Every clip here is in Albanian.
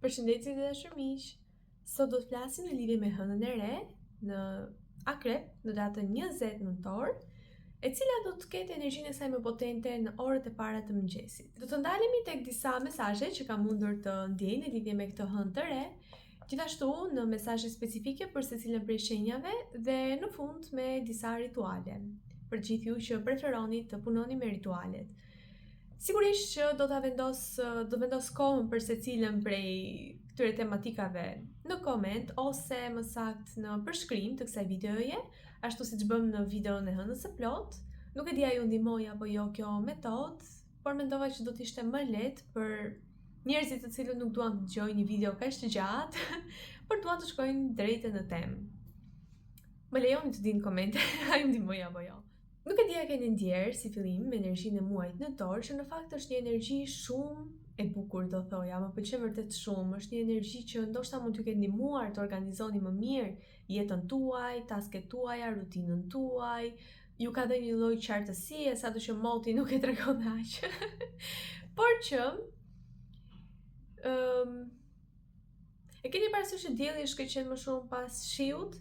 Përshëndetje të dashur miq. Sot do të flasim në lidhje me hënën e re në Akrep në datën 20 nëntor, e cila do të ketë energjinë e saj më potente në orët e para të mëngjesit. Do të ndalemi tek disa mesazhe që kam mundur të ndjej në lidhje me këtë hënë të re, gjithashtu në mesazhe specifike për secilën prej shenjave dhe në fund me disa rituale për gjithë ju që preferoni të punoni me ritualet. Sigurisht që do ta vendos do vendos kohën për secilën prej këtyre tematikave në koment ose më saktë në përshkrim të kësaj videoje, ashtu siç bëmë në videon e hënës së plotë. Nuk e di a ju ndihmoi apo jo kjo metodë, por mendova që do të ishte më lehtë për njerëzit të cilët nuk duan të dëgjojnë një video kaq të gjatë, por duan të shkojnë drejt e në temë. Më lejoni të di në komente, a ju ndihmoi apo jo. Nuk e di a keni ndjerë si fillim me energjinë e muajit nëntor, që në fakt është një energji shumë e bukur do thoja, më pëlqen vërtet shumë, është një energji që ndoshta mund t'ju ketë ndihmuar të organizoni më mirë jetën tuaj, tasket tuaja, rutinën tuaj, ju ka dhënë një lloj qartësie, sado që moti nuk e tregon aq. Por që ëm um, e keni parasysh që dielli shkëlqen më shumë pas shiut?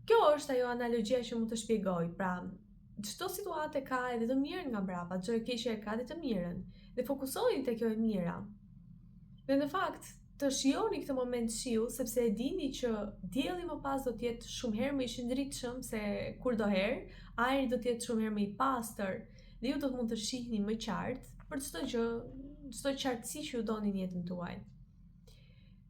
Kjo është ajo analogjia që mund të shpjegoj. Pra, çdo situatë ka edhe të mirën nga mbrapa, çdo e keqe e ka edhe të mirën. Dhe fokusohuni te kjo e mira. Dhe në fakt, të shijoni këtë moment shiu, sepse e dini që dielli më pas do të jetë shumë herë më i shndritshëm se kurdoherë, ajri do të jetë shumë herë më i pastër dhe ju do të mund të shihni më qartë për çdo gjë, çdo qartësi që ju doni në jetën tuaj.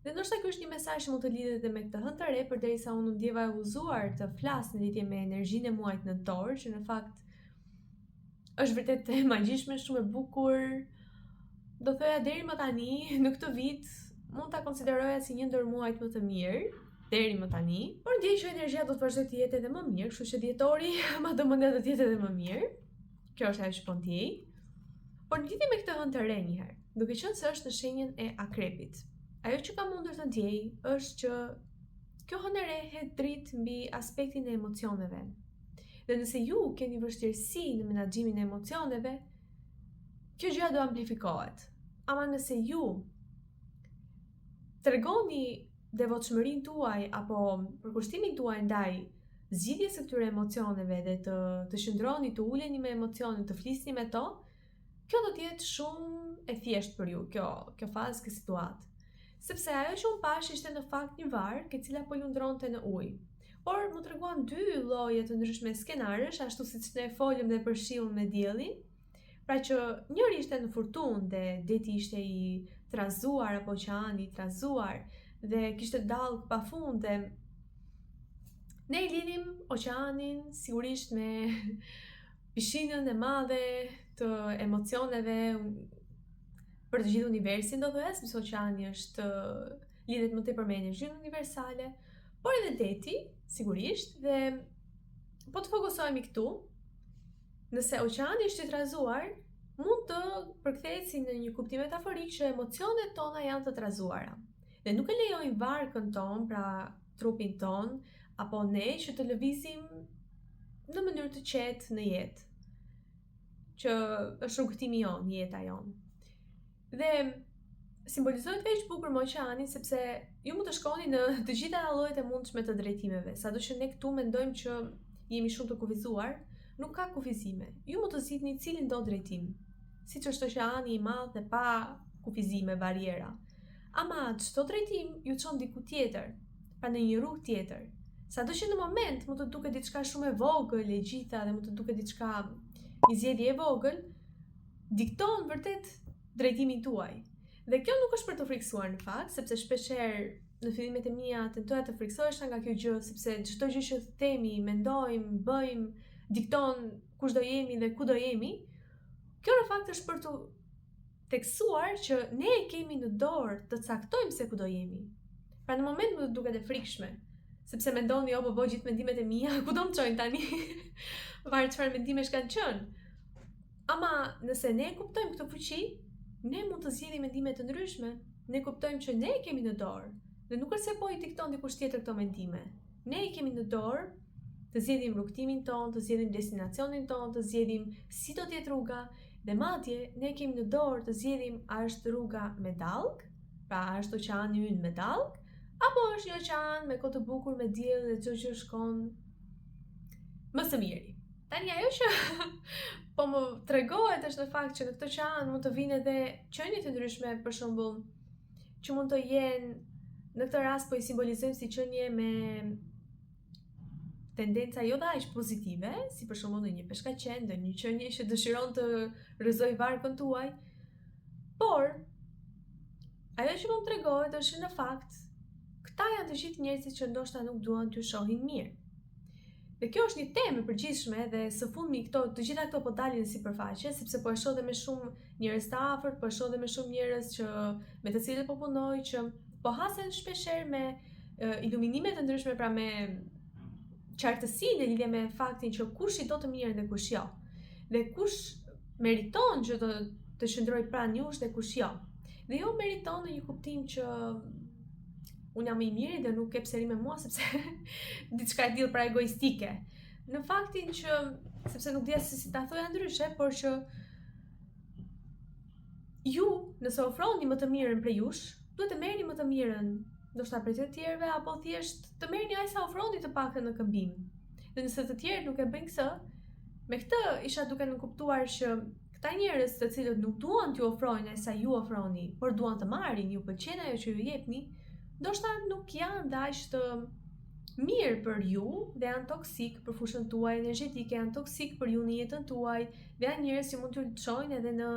Dhe ndoshta ky është një mesazh që mund të lidhet edhe me këtë hënë të re, përderisa unë u ndjeva e udhëzuar të flas në lidhje me energjinë e muajit nëntor, që në fakt është vërtet e magjishme, shumë e bukur. Do thoja deri më tani, në këtë vit, mund ta konsideroja si një ndër muajt më të mirë deri më tani, por ndjej që energjia do të vazhdojë të jetë edhe më mirë, kështu që dhjetori ma do mendja do të jetë edhe më mirë. Kjo është ajo që po ndjej. Por në lidhje me këtë hënë të re një herë, duke qenë se është në shenjën e akrepit. Ajo që kam mundur të ndjej është që kjo hënë e re hedh dritë mbi aspektin e emocioneve. Dhe nëse ju keni vështirësi në menaxhimin e emocioneve, kjo gjë do amplifikohet. Ama nëse ju tregoni devotshmërinë tuaj apo përkushtimin tuaj ndaj zgjidhjes së këtyre emocioneve dhe të të qëndroni, të uleni me emocionet, të flisni me to, kjo do të jetë shumë e thjeshtë për ju, kjo kjo fazë, kjo situatë. Sepse ajo që unë pashë ishte në fakt një varkë e cila po lundronte në ujë. Por m'u treguan dy lloje të ndryshme skenarësh, ashtu siç ne folëm dhe për shiun me diellin. Pra që njëri ishte në furtunë dhe deti ishte i trazuar apo oqeani i trazuar dhe kishte dallgë pafund dhe ne e lidhim oqeanin sigurisht me pishinën e madhe të emocioneve për të gjithë universin do thoja, sepse oqeani është lidhet më tepër me energjinë universale, por edhe deti, sigurisht, dhe po të fokusohemi këtu, nëse oqeani është i trazuar, mund të përkthehet si në një kuptim metaforik që emocionet tona janë të trazuara. Dhe nuk e lejojnë varkën tonë, pra trupin tonë, apo ne që të lëvizim në mënyrë të qetë në jetë, që është rrugëtimi jonë, jeta jonë. Dhe simbolizohet kaq bukur me oqeanin sepse ju mund të shkoni në të gjitha llojet e mundshme të drejtimeve. Sado që ne këtu mendojmë që jemi shumë të kufizuar, nuk ka kufizime. Ju mund të zgjidhni cilindo drejtim, siç është oqeani i madh dhe pa kufizime, barriera. Ama çdo drejtim ju çon diku tjetër, pra në një rrugë tjetër. Sado që në moment mund të duket diçka shumë e vogël e gjitha dhe mund të duket diçka një zgjedhje e vogël, dikton vërtet drejtimin tuaj. Dhe kjo nuk është për të frikësuar në fakt, sepse shpeshherë në fillimet e mia tentoja të frikësohesha nga kjo gjë, sepse çdo gjë që themi, mendojmë, bëjmë, dikton kush do jemi dhe ku do jemi. Kjo në fakt është për të theksuar që ne e kemi në dorë të caktojmë se ku do jemi. Pra në moment mund të duket e frikshme, sepse mendoni, o po po gjithë mendimet e mia, ku do më çojnë tani? Varet çfarë mendimesh kanë qenë. Ama nëse ne e kuptojmë këtë fuqi, ne mund të zgjedhim mendime të ndryshme. Ne kuptojmë që ne e kemi në dorë. Dhe nuk është se po i dikton dikush tjetër këto mendime. Ne e kemi në dorë të zgjedhim rrugëtimin tonë, të zgjedhim destinacionin tonë, të zgjedhim si do të jetë rruga dhe madje ne kemi në dorë të zgjedhim a është rruga me dallgë. Pra, është oqeani ynë me dallgë, apo është një oqean me kohë të bukur, me diell dhe çdo gjë shkon më së miri. Tani ajo që po më tregohet është në fakt që në këtë oqean mund të vinë edhe qenie të ndryshme, për shembull, që mund të jenë në këtë rast po i simbolizojmë si qenie me tendenca jo dhe aq pozitive, si për shembull ndonjë peshkaqen, ndonjë qenie që dëshiron të rrëzojë varkën tuaj. Por ajo që po më tregohet është që në fakt këta janë të gjithë njerëzit që ndoshta nuk duan t'ju shohin mirë. Dhe kjo është një temë e përgjithshme dhe së fundmi këto të gjitha këto po dalin në sipërfaqe, sepse po e shoh dhe me shumë njerëz të afërt, po e shoh dhe me shumë njerëz që me të cilët po punoj që po hasen shpeshherë me iluminime të ndryshme, pra me qartësi në lidhje me faktin që kush i do të mirën dhe kush jo. Dhe kush meriton që të të qëndrojë pranë jush dhe kush jo. Dhe jo meriton në një kuptim që unë jam më i miri dhe nuk ke pse rri me mua sepse diçka e tillë pra egoistike. Në faktin që sepse nuk dija se si ta thoja ndryshe, por që ju nëse ofroni më të mirën prej jush, duhet të merrni më të mirën, ndoshta prej të tjerëve apo thjesht të merrni aq sa ofroni të paktën në këmbim. Dhe nëse të tjerët nuk e bëjnë këtë, me këtë isha duke nënkuptuar që Këta njerëz të cilët nuk duan t'ju ofrojnë aq sa ju ofroni, por duan të marrin, ju pëlqen ajo që ju jepni, ndoshta nuk janë dhe aq të mirë për ju dhe janë toksik për fushën tuaj energjetike, janë toksik për ju në jetën tuaj dhe janë njerëz që mund t'ju çojnë edhe në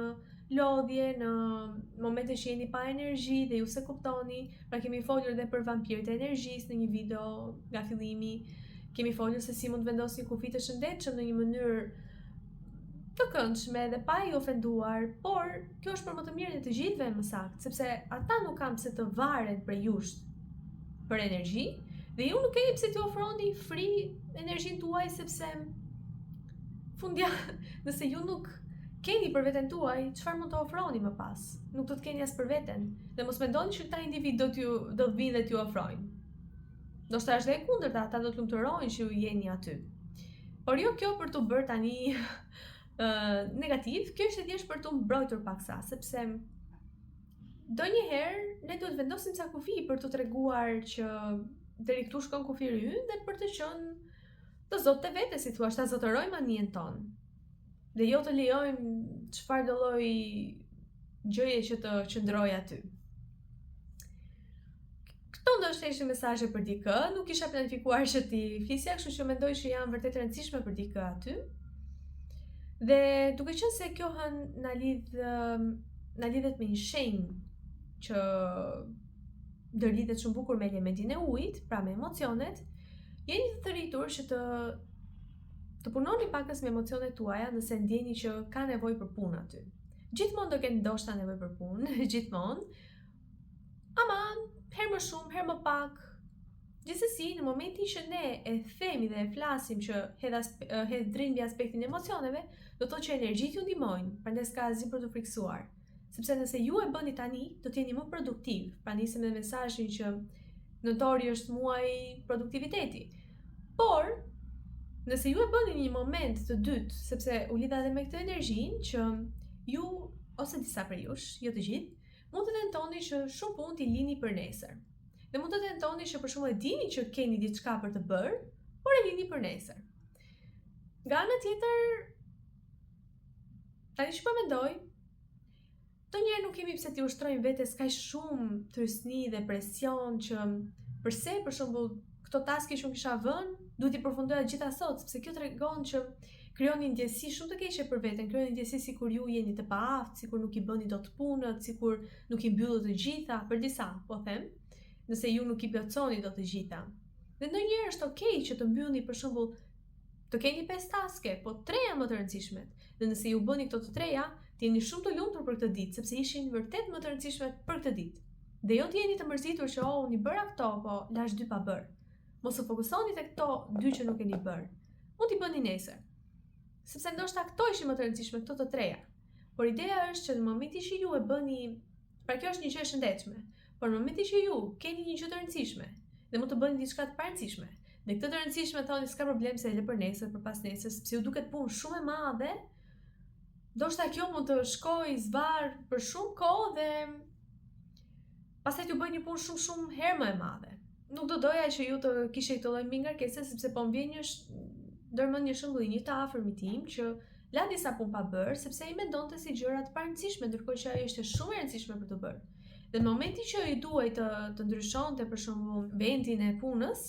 lodhje, në momente që jeni pa energji dhe ju s'e kuptoni. Pra kemi folur edhe për vampirët e energjisë në një video nga fillimi. Kemi folur se si mund të vendosni kufi të shëndetshëm në një mënyrë të këndshme dhe pa i ofenduar, por kjo është për më të mirën e të gjithëve më saktë, sepse ata nuk kanë pse të varen prej jush për energji dhe ju nuk keni pse t'i ofroni free energjinë tuaj sepse fundja nëse ju nuk keni për veten tuaj, çfarë mund të ofroni më pas? Nuk do të keni as për veten. Dhe mos mendoni që këta individë do t'ju do të vinë dhe t'ju ofrojnë. Ndoshta është dhe e kundërta, ata do të lumturohen që ju jeni aty. Por jo kjo për t'u bërë tani uh, negativ, kjo është thjesht për t'u mbrojtur paksa, sepse ndonjëherë ne duhet të vendosim ca kufi për të treguar që deri këtu shkon kufiri ynë dhe për të qenë të zotë të vetes, si thua, ta zotërojmë anijen tonë. Dhe jo të lejojmë çfarëdo lloj gjëje që të qëndrojë aty. Këto ndoshta ishin mesazhe për dikë, nuk kisha planifikuar që t'i flisja, kështu që mendoj që janë vërtet të rëndësishme për dikë aty. Dhe duke qenë se kjo hënë na lidh na lidhet me një shenjë që ndërlidhet shumë bukur me elementin e ujit, pra me emocionet, jeni të thirrur që të të punoni pakës me emocionet tuaja nëse ndjeni që ka nevojë për punë aty. Gjithmonë do ketë ndoshta nevojë për punë, gjithmonë, Ama, herë më shumë, herë më pak. Gjithsesi, në momentin që ne e themi dhe e flasim që hedh, hedh dritë mbi aspektin e emocioneve, do të thotë që energjitë ju ndihmojnë, prandaj s'ka asgjë për t'u frikësuar. Sepse nëse ju e bëni tani, do të jeni më produktiv. Pra nisim me mesazhin që nëntori është muaj produktiviteti. Por, nëse ju e bëni në një moment të dytë, sepse u lidha edhe me këtë energjinë që ju ose disa prej jush, jo të gjithë, Mund të tentoni që shumë punë t'i lini për nesër. Dhe mund të tentoni që për shembull e dini që keni diçka për të bërë, por e lini për nesër. Nga ana tjetër, tani që po mendoj, ndonjëherë nuk kemi pse t'i ushtrojmë vetes kaq shumë trysni dhe presion që përse për shembull këto taske që unë kisha vënë, duhet t'i përfundoja të gjitha sot, sepse kjo tregon që krijon një ndjesi shumë të keqe për veten, krijon një ndjesi sikur ju jeni të paaftë, sikur nuk i bëni dot punët, sikur nuk i mbyllët të gjitha, për disa, po them, nëse ju nuk i plotësoni dot të gjitha. Dhe ndonjëherë është okay që të mbyllni për shembull të keni 5 taske, po 3 janë më të rëndësishmet. Dhe nëse ju bëni këto të treja, të jeni shumë të lumtur për këtë ditë, sepse ishin vërtet më të rëndësishmet për këtë ditë. Dhe jo të jeni të mërzitur që oh, unë i bëra këto, po lashë dy pa bërë. Mos u fokusoni te këto dy që nuk keni bërë. Mund t'i bëni nesër. Sepse ndoshta këto ishin më të rëndësishme, këto të treja. Por ideja është që në momentin që ju e bëni, pra kjo është një gjë e shëndetshme, por në momentin që ju keni një gjë të rëndësishme dhe mund të bëni diçka të parëndësishme, dhe këtë të rëndësishme thoni s'ka problem se e lë për nesër, për pasnesër, sepse ju duket punë shumë e madhe, ndoshta kjo mund të shkojë zvarrë për shumë kohë dhe. Pastaj t'ju bëhet një punë shumë shumë herë më e madhe. Nuk do doja që ju të kishit këtë lloj mbingarkese sepse po më vjen një ndërmend një shembull i një të afërmi tim që la disa punë pa bërë sepse i mendonte si gjëra të parëndësishme, ndërkohë që ajo ishte shumë e rëndësishme për të bërë. Dhe në momentin që i duhej të të ndryshonte për shembull vendin e punës,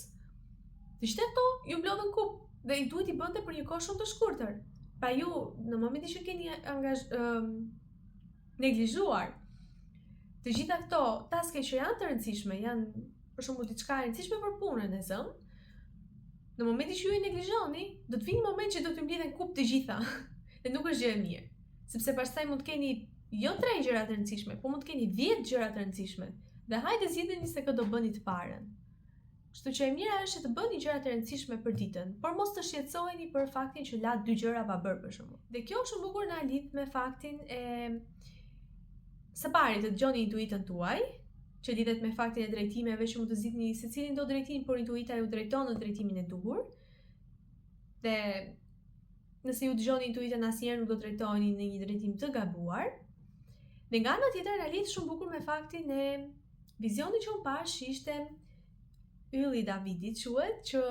të gjitha ato iu mblodhën kup dhe i duhej t'i bënte për një kohë shumë të shkurtër. Pra ju në momentin që keni angazh um, neglizhuar të gjitha këto taske që janë të rëndësishme, janë për shembull diçka e rëndësishme për punën e zëmë, në momentin që ju i neglizhoni, do të vijë një moment që do t'ju mblidhen kup të gjitha. Dhe nuk është gjë e mirë, sepse pastaj mund të keni jo tre gjëra të rëndësishme, po mund të keni 10 gjëra të rëndësishme. Dhe hajde zgjidheni se kë do bëni të parën. Kështu që e mira është që të bëni gjërat e rëndësishme për ditën, por mos të shqetësoheni për faktin që latë dy gjëra pa bërë për shembull. Dhe kjo shumë bukur na lidh me faktin e së pari të dëgjoni intuitën tuaj, që lidhet me faktin e drejtimeve që mund të zgjidhni secilin do drejtim, por intuita ju drejton në drejtimin e duhur. Dhe nëse ju dëgjoni intuitën asnjëherë nuk do drejtoheni në një drejtim të gabuar. Dhe nga ana tjetër na lidh shumë bukur me faktin e Vizioni që unë pashë ishte ylli i Davidit, quhet që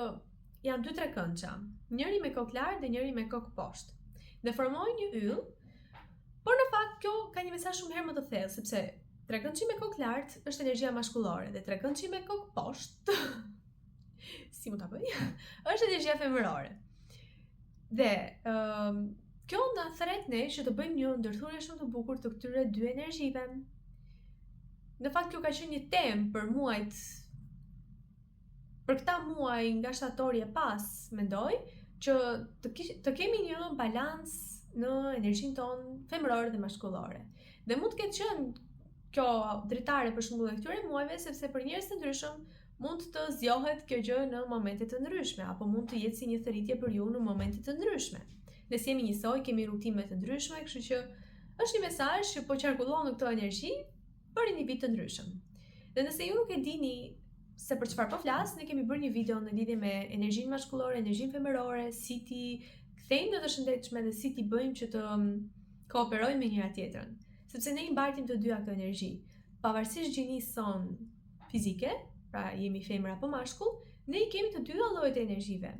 janë dy trekëndësha, njëri me kokë lart dhe njëri me kokë poshtë. Dhe formojnë një yll, por në fakt kjo ka një mesazh shumë herë më të thellë, sepse trekëndëshi me kokë lart është energjia mashkullore dhe trekëndëshi me kokë poshtë si mund ta bëj? është energjia femërore. Dhe ëm um, kjo na thërret ne që të bëjmë një ndërthurje shumë të bukur të këtyre dy energjive. Në fakt kjo ka qenë një temë për muajt për këta muaj nga shtatori e pas, mendoj, që të, kish, të kemi një balancë në energjinë tonë femërore dhe mashkullore. Dhe mund të ketë qenë kjo dritare për shembull e këtyre muajve sepse për njerëz të ndryshëm mund të zgjohet kjo gjë në momente të ndryshme apo mund të jetë si një thërritje për ju në momente të ndryshme. Ne s'jemi njësoj, kemi rrugëtime të ndryshme, kështu që është një mesazh që po qarkullon në këto energji për individë të ndryshëm. Dhe nëse ju nuk e dini se për çfarë po flas, ne kemi bërë një video në lidhje me energjinë mashkullore, energjinë femërore, si t'i kthejmë në të shëndetshme dhe si t'i bëjmë që të mm, kooperojnë me njëra tjetrën. Sepse ne i mbartim të dyja këto energji. Pavarësisht gjinisë sonë fizike, pra jemi femër apo mashkull, ne i kemi të dyja llojet e energjive.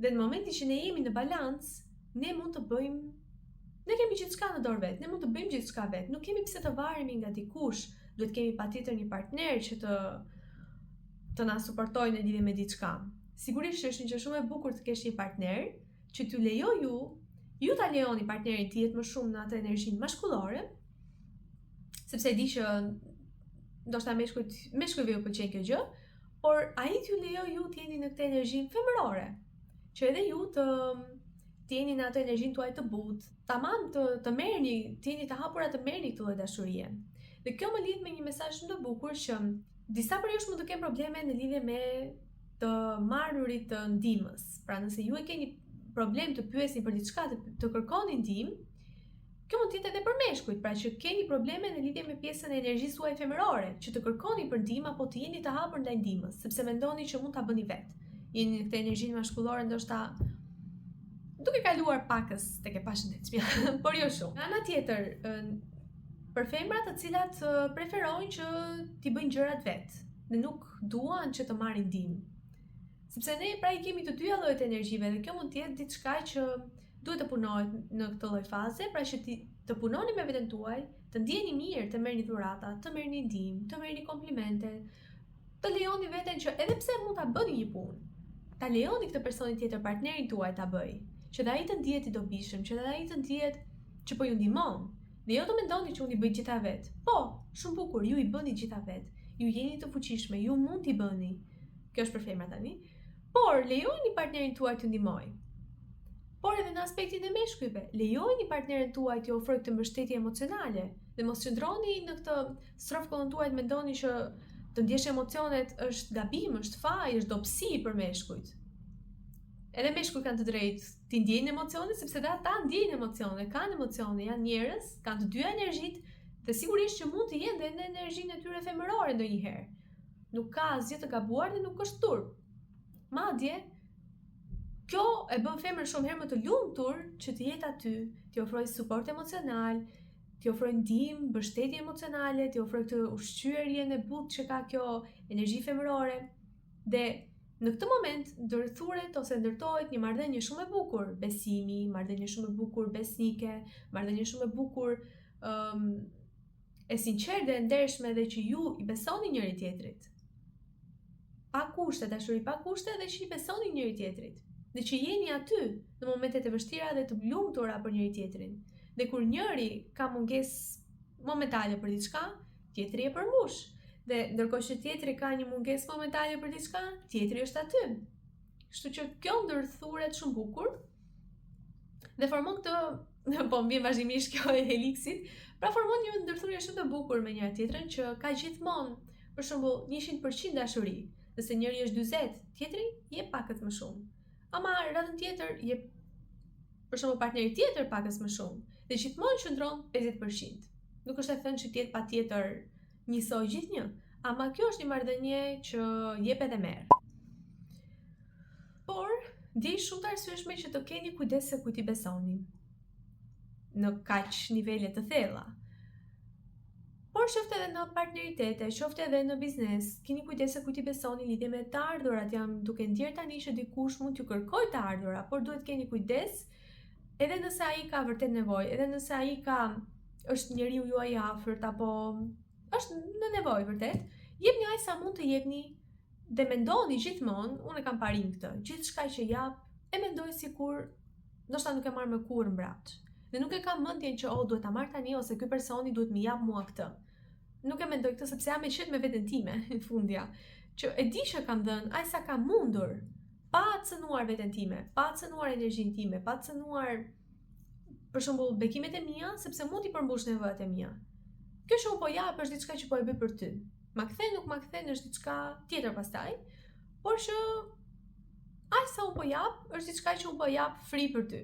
Dhe në momentin që ne jemi në balancë, ne mund të bëjmë ne kemi gjithçka në dorë vetë, ne mund të bëjmë gjithçka vetë, nuk kemi pse të varemi nga dikush, duhet kemi patjetër një partner që të të na suportojë në lidhje me diçka. Sigurisht që është një gjë shumë e bukur të kesh një partner që t'ju lejojë ju, ju ta lejoni partnerin të jetë më shumë në atë energjinë mashkullore, sepse e di që ndoshta meshkujt, meshkujve ju pëlqen kjo gjë, por ai t'ju lejojë ju të jeni në këtë energjinë femërore, që edhe ju të të jeni në atë energjinë tuaj të butë, tamam të të merrni, të jeni të hapura të merrni këtë lloj dashurie. Dhe kjo më lidh me një mesazh shumë të bukur që disa prej jush mund të kenë probleme në lidhje me të marrurit të ndihmës. Pra nëse ju e keni problem të pyesni për diçka, të, të kërkoni ndihmë, Kjo mund të jetë edhe për meshkujt, pra që keni probleme në lidhje me pjesën e energjisë suaj femërore, që të kërkoni për ndihmë apo të jeni të hapur ndaj ndihmës, sepse mendoni që mund ta bëni vetë. Jeni në këtë energjinë mashkullore ndoshta duke kaluar pakës tek e pashëndetshmja, por jo shumë. Nga ana tjetër, për femrat të cilat preferojnë që t'i bëjnë gjërat vetë dhe nuk duan që të marrin ndihmë. Sepse ne pra i kemi të dyja llojet e energjive dhe kjo mund të jetë diçka që duhet të punohet në këtë lloj faze, pra që ti të punoni me veten tuaj, të ndiheni mirë, të merrni dhurata, të merrni ndihmë, të merrni komplimente, të lejoni veten që edhe pse mund ta bëni një punë, ta lejoni këtë personin tjetër, partnerin tuaj ta bëjë, që dhe ai të ndihet i dobishëm, që dhe ai të ndihet që po ju ndihmon. Dhe jo të mendoni që unë i bëj gjitha vetë. Po, shumë bukur, ju i bëni gjitha vetë. Ju jeni të fuqishme, ju mund t'i bëni. Kjo është për femra tani. Por lejojeni partnerin tuaj t'ju ndihmojë. Por edhe në aspektin e meshkujve, lejojeni partnerin tuaj t'ju ofrojë këtë mbështetje emocionale dhe mos qëndroni në këtë strofkollën tuaj të mendoni që të ndjesh emocionet është gabim, është faj, është dobësi për meshkujt. Edhe meshkujt kanë të drejtë t'i ndjejnë emocionet sepse dhe ata ndjejnë emocione, kanë emocione, janë njerëz, kanë të dyja energjitë dhe sigurisht që mund të jenë dhe në energjinë e tyre femërore ndonjëherë. Nuk ka asgjë të gabuar dhe nuk është turp. Madje, kjo e bën femrën shumë herë më të lumtur që të jetë aty, t'i ofrojë suport emocional. T'i ofrojë ndihmë, mbështetje emocionale, t'i ofrojë këtë ushqyerjen e butë që ka kjo energji femërore. Dhe në këtë moment ndërthuret ose ndërtohet një marrëdhënie shumë e bukur besimi, marrëdhënie shumë e bukur besnike, marrëdhënie shumë e bukur um, e sinqertë dhe e ndershme dhe që ju i besoni njëri tjetrit. Pa kushte, dashuri pa kushte dhe që i besoni njëri tjetrit. Dhe që jeni aty në momentet e vështira dhe të lumtura për njëri tjetrin. Dhe kur njëri ka mungesë momentale për diçka, tjetri e përmbush. Dhe ndërkohë që tjetri ka një mungesë momentale për diçka, tjetri është aty. Kështu që kjo ndërthuret shumë bukur dhe formon këtë, po më vjen vazhdimisht kjo e heliksit, pra formon një ndërthurje shumë të bukur me njëra tjetrën që ka gjithmonë, për shembull, 100% dashuri. Nëse njëri është 40, tjetri jep pakës më shumë. Ama radhën tjetër jep për shembull partneri tjetër pakës më shumë. Dhe gjithmonë qëndron 50%. Nuk është e thënë që të jetë patjetër njësoj gjithnjë, ama kjo është një marrëdhënie që jep edhe merr. Por, ndjej shumë të arsyeshme që të keni kujdes se kujt i besoni në kaq nivele të thella. Por qoftë edhe në partneritete, qoftë edhe në biznes, keni kujdes se kujt i besoni lidhje me të ardhurat. Jam duke ndjerë tani që dikush mund t'ju kërkojë të ardhura, por duhet keni kujdes edhe nëse ai ka vërtet nevojë, edhe nëse ai ka është njeriu juaj i afërt apo është në nevojë vërtet, jepni aq sa mund të jepni dhe mendoni gjithmonë, unë e kam parim këtë, gjithçka që jap e mendoj sikur ndoshta nuk e marr më kurrë mbrapsht. Dhe nuk e kam mendjen që oh duhet ta marr tani ose ky personi duhet më jap mua këtë. Nuk e mendoj këtë sepse jam e qetë me veten time, në fundja, që e di që kam dhënë aq sa kam mundur, pa cënuar veten time, pa cënuar energjinë time, pa cënuar për shembull bekimet e mia, sepse mund t'i përmbush nevojat e mia. Kjo që unë po jap është diçka që po e bëj për ty. Ma kthen, nuk ma kthen është diçka tjetër pastaj, por që aq sa unë po jap, është diçka që unë po jap free për ty.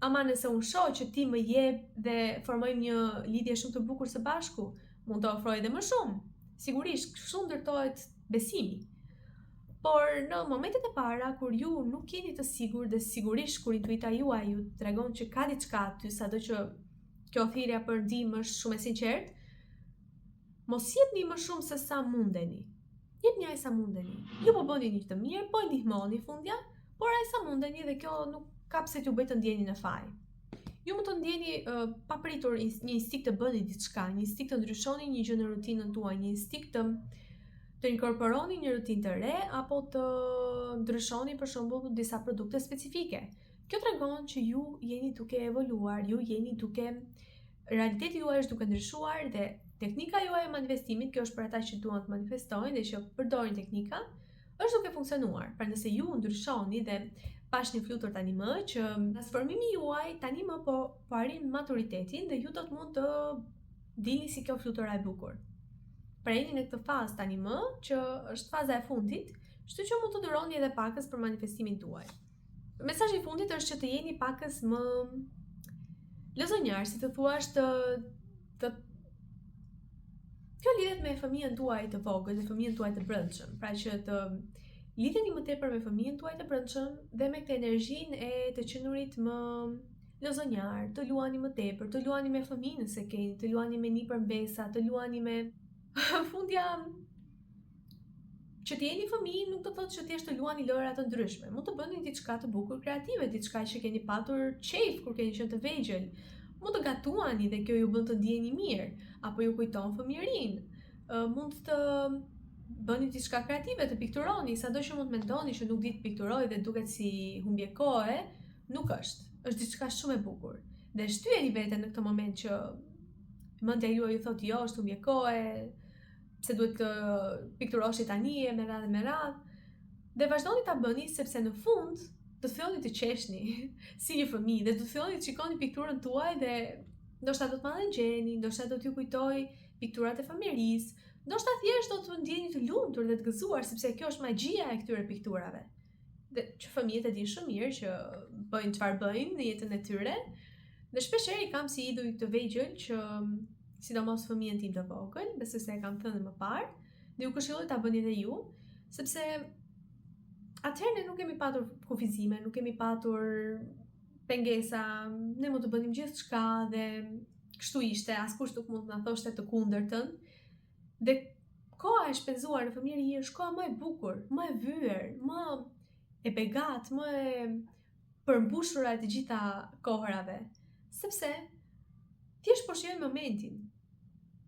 Ama nëse unë shoh që ti më jep dhe formojmë një lidhje shumë të bukur së bashku, mund të ofroj edhe më shumë. Sigurisht, kështu ndërtohet besimi. Por në momentet e para kur ju nuk jeni të sigurt dhe sigurisht kur intuita juaj ju tregon që ka diçka aty, sado që kjo thirrja për ndihmë është shumë e sinqertë, Mos jepni më shumë se sa mundeni. Jepni aq sa mundeni. Ju po bëni një të mirë, po i ndihmoni fundja, por aq sa mundeni dhe kjo nuk ka pse t'ju bëjë të ndjeni në faj. Ju mund të ndjeni uh, papritur një instinkt të bëni diçka, një instinkt të ndryshoni një gjë në rutinën tuaj, një instinkt të të inkorporoni një rutinë të re apo të ndryshoni për shembull disa produkte specifike. Kjo tregon që ju jeni duke evoluar, ju jeni duke realiteti juaj është duke ndryshuar dhe teknika juaj e manifestimit, kjo është për ata që duan të manifestojnë dhe që përdorin teknika, është duke funksionuar. Pra nëse ju ndryshoni dhe pash një flutur tani më që transformimi juaj tani më po po arrin maturitetin dhe ju do të mund të dilni si kjo flutura e bukur. Pra jeni në këtë fazë tani më që është faza e fundit, kështu që mund të duroni edhe pakës për manifestimin tuaj. Mesazhi i fundit është që të jeni pakës më lozonjar, si të thuash të të Kjo lidhet me fëmijën tuaj të vogël dhe fëmijën tuaj të brendshëm, pra që të lidheni më tepër me fëmijën tuaj të brendshëm dhe me këtë energjinë e të qenurit më lozonjar, të luani më tepër, të luani me fëmijë nëse keni, të luani me nipër mbesa, të luani me fundja Që të jeni fëmijë nuk do të thotë që thjesht të luani lojëra të ndryshme. Mund të bëni diçka të bukur kreative, diçka që keni patur qejf kur keni qenë të vegjël. Mund të gatuani dhe kjo ju bën të ndiheni mirë, apo ju kujton fëmijërinë. Mund të bëni diçka kreative, të pikturoni, sado që mund të mendoni që nuk di të pikturoj dhe duket si humbje kohe, nuk është. Është diçka shumë e bukur. Dhe shtyjeni veten në këtë moment që mendja juaj ju thotë jo, është humbje kohe, pse duhet të pikturosh tani e me radhë me radhë. Dhe vazhdoni ta bëni sepse në fund do të filloni të qeshni si një fëmijë dhe do të filloni të shikoni pikturën tuaj dhe ndoshta do të mallëngjeni, ndoshta do t'ju kujtoj pikturat e fëmijërisë, ndoshta thjesht do të ndjeni të lumtur dhe të gëzuar sepse kjo është magjia e këtyre pikturave. Dhe që fëmijët e dinë shumë mirë që bëjnë çfarë bëjnë në jetën e tyre. Dhe shpeshherë i kam si idhuj të vegjël që sidomos fëmijën tim të vogël, besoj se e kam thënë më parë, dhe ju këshilloj ta bëni edhe ju, sepse atëherë ne nuk kemi patur kufizime, nuk kemi patur pengesa, ne mund të bënim gjithçka dhe. Kështu ishte, askush nuk mund të na thoshte të kundërtën. Dhe koha e shpenzuar në fëmijëri është koha më e bukur, më e vyer, më e begatë, më e përmbushura e të gjitha kohërave. Sepse thjesht po shijojnë momentin.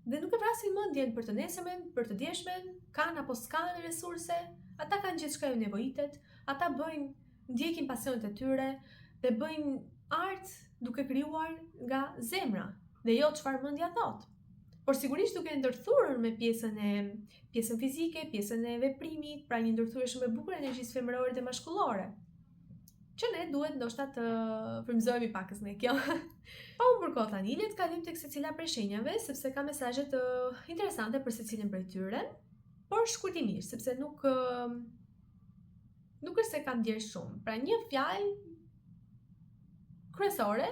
Dhe nuk e vrasin mendjen për të nesërmen, për të djeshmen, kanë apo s'kanë resurse, ata kanë gjithçka ju nevojitet, ata bëjnë, ndjekin pasionet e tyre dhe bëjnë art duke krijuar nga zemra dhe jo çfarë mendja thotë. Por sigurisht duke ndërthurur me pjesën e pjesën fizike, pjesën e veprimit, pra një ndërthurje shumë e bukur e energjisë femërore dhe mashkullore. Që ne duhet ndoshta të frymëzohemi pakës nga kjo. Pa humbur kohë tani, le të kalojmë tek secila prej shenjave, sepse ka mesazhe të interesante për secilin prej tyre, por shkurtimisht, sepse nuk nuk është se kam ndjerë shumë. Pra një fjalë kryesore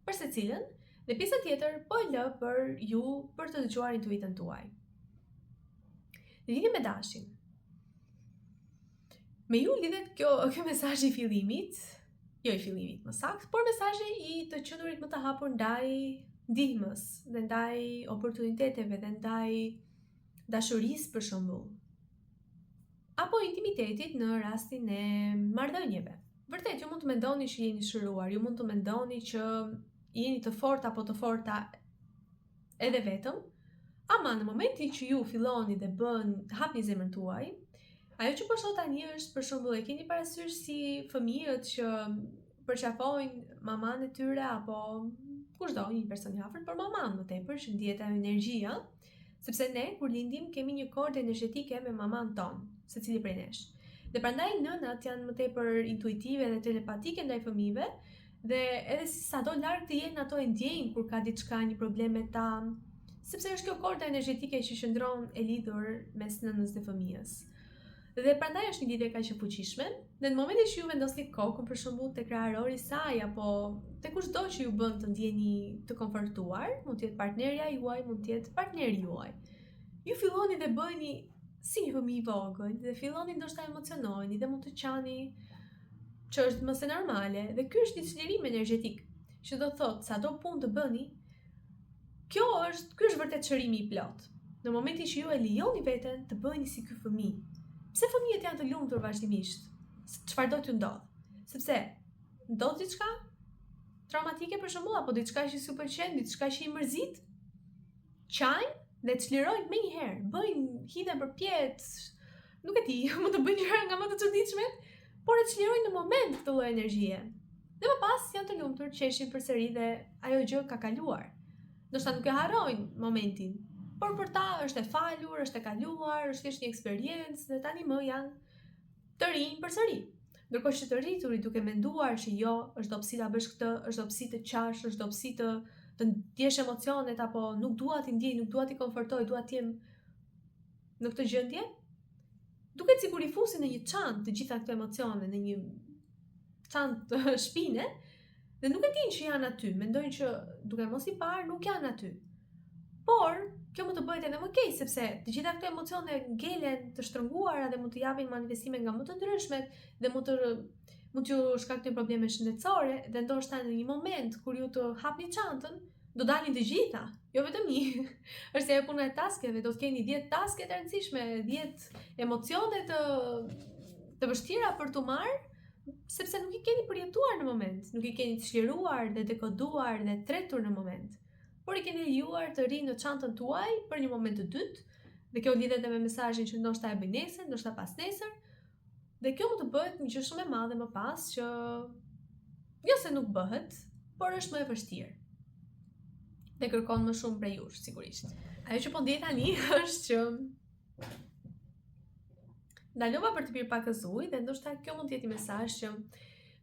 për secilën dhe pjesa tjetër po e lë për ju për të dëgjuar intuitën tuaj. Në lidhje me dashin. Me ju lidhet kjo kjo mesazh i fillimit, jo i fillimit më saktë, por mesazhi i të qenurit më të hapur ndaj ndihmës dhe ndaj oportuniteteve dhe ndaj dashurisë për shembull. Apo intimitetit në rastin e marrëdhënieve. Vërtet, ju mund të mendoni që jeni shëruar, ju mund të mendoni që jeni të fortë apo të forta edhe vetëm, ama në momentin që ju filloni dhe bën hapni zemrën tuaj, ajo që po shoh tani është për shembull e keni parasysh si fëmijët që përqafojnë mamanë e tyre apo kushdo, një person i afërt, por mamanë më tepër që ndihet ajo energjia, sepse ne kur lindim kemi një kordë energjetike me mamanë tonë, secili prej nesh. Dhe prandaj nënat janë më tepër intuitive dhe telepatike ndaj fëmijëve, Dhe edhe sado larg të jenë ato e ndjejnë kur ka diçka, një problem me ta, sepse është kjo korda energjetike që qëndron e lidhur mes nënës dhe fëmijës. Dhe prandaj është një lidhje kaq e fuqishme. Dhe në momentin që ju vendosni kokën për shembull te kraharori i saj apo te kushdo që ju bën të ndjeni të komfortuar, mund të jetë partnerja juaj, mund të jetë partneri juaj. Ju filloni dhe bëheni si një fëmijë i vogël dhe filloni ndoshta emocionoheni dhe mund të qani që është më se normale dhe ky është një çlirim energjetik, që do të thotë sado punë të bëni, kjo është ky është vërtet shërimi i plotë. Në momentin që ju e lejoni veten të bëheni si ky fëmijë. Pse fëmijët janë të lumtur vazhdimisht? Çfarëdo t'ju ndodh? Sepse ndodh diçka traumatike për shembull apo diçka që s'u pëlqen, diçka që i mërzit, qajnë dhe çlirojnë menjëherë, bëjnë, hidhen përpjetë, nuk e di, mund të bëjnë gjëra nga më të çuditshmet, por e çlirojnë në moment këtë lloj energjie. Dhe më pas janë të lumtur, qeshin përsëri dhe ajo gjë ka kaluar. Ndoshta nuk e harrojnë momentin, por për ta është e falur, është e kaluar, është thjesht një eksperiencë dhe tani më janë të rinj përsëri. Ndërkohë që të rriturit duke menduar që jo, është dobësi ta bësh këtë, është dobësi të qash, është dobësi të të ndjesh emocionet apo nuk dua t'i ndjej, nuk dua t'i komfortoj, dua të jem në këtë gjendje, duket sikur i fusin në një çantë të gjitha këto emocione, në një çantë shpine, dhe nuk e dinë që janë aty, mendojnë që duke mos i parë nuk janë aty. Por, kjo mund të bëhet edhe më keq, sepse të gjitha këto emocione ngelen të shtrënguara dhe mund të japin manifestime nga më të ndryshmet dhe mund të mund t'ju shkaktojnë probleme shëndetësore dhe ndoshta në një moment kur ju të hapni çantën, do dalin të gjitha, jo vetëm një. Është si ajo puna e taskeve, do të keni 10 taske të rëndësishme, 10 emocione të të vështira për t'u marrë, sepse nuk i keni përjetuar në moment, nuk i keni çliruar dhe dekoduar dhe tretur në moment, por i keni lejuar të rrinë në çantën tuaj për një moment të dytë, dhe kjo lidhet edhe me mesazhin që ndoshta e bëj nesër, ndoshta pasnesër, dhe kjo mund të bëhet një gjë shumë e madhe më pas që jo se nuk bëhet, por është më e vështirë. Dhe kërkon më shumë prej jush, sigurisht. Ajo që po ndjej tani është që Ndalova për të pirë pakëz ujë dhe ndoshta kjo mund të jetë një mesazh që